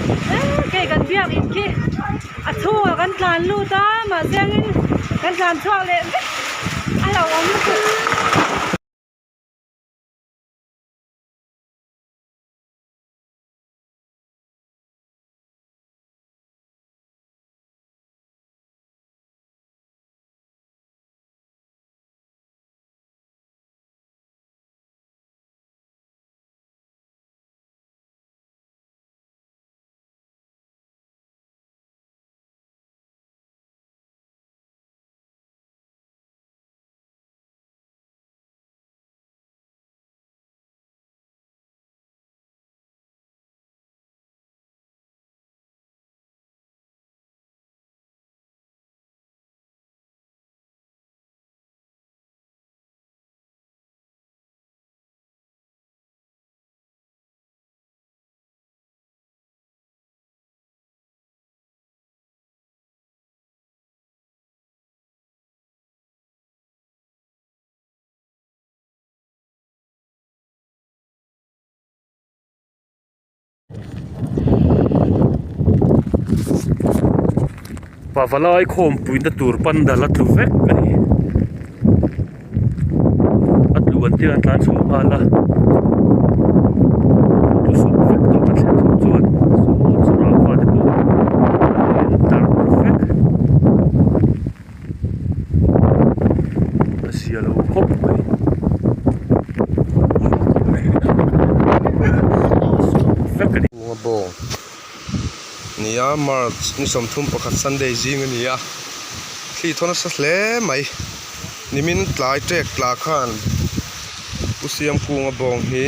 Hei kan biak in khi a chhungah kan tlan lut a mahse angin kan tlan chhuak leh vek a hlauhawm lutuk. Pavalai khawmpuina tur pandal a tlu vek a ni a tlu an tir an tlan chhuah nghal a a tlu sawp vek tawh a thlen chhoh chuan saw chu rangva te pawh a in tar vek a zia lo khawp mai vek a ni. Bunga bawng nia March ni 31 Sunday zing a ni a thli thaw nasa hle mai nimin tlai tek tla khan Pu Siamkunga bawng hi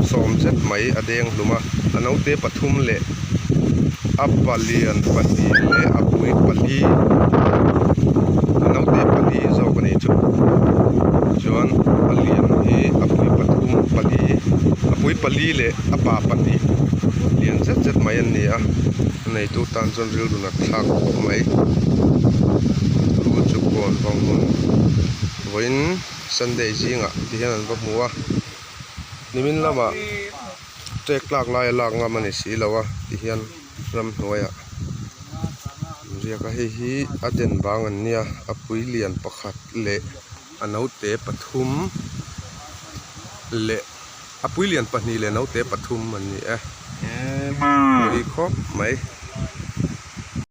sawm zet mai a deng hlum a a naute pathum leh a palian pahnih leh a pui pali a naute pali zawk a nih chu chuan a lian hi a pui pathum pali a pui pali leh a pa pahnih lian zet zet mai an ni a a neitu tan chuan rilru nat thlak khawp mai chu kawn vang hmun vawiin. Sunday zingah ti hian an va hmu a nimin lamah tek tlak lai a lak ngam a ni si lo a ti hian ramhnuaiah an riak a hei hi a den bang an nia a pui lian pakhat leh a naute pathum leh a pui lian pahnih leh naute pathum an ni e pui khawp mai.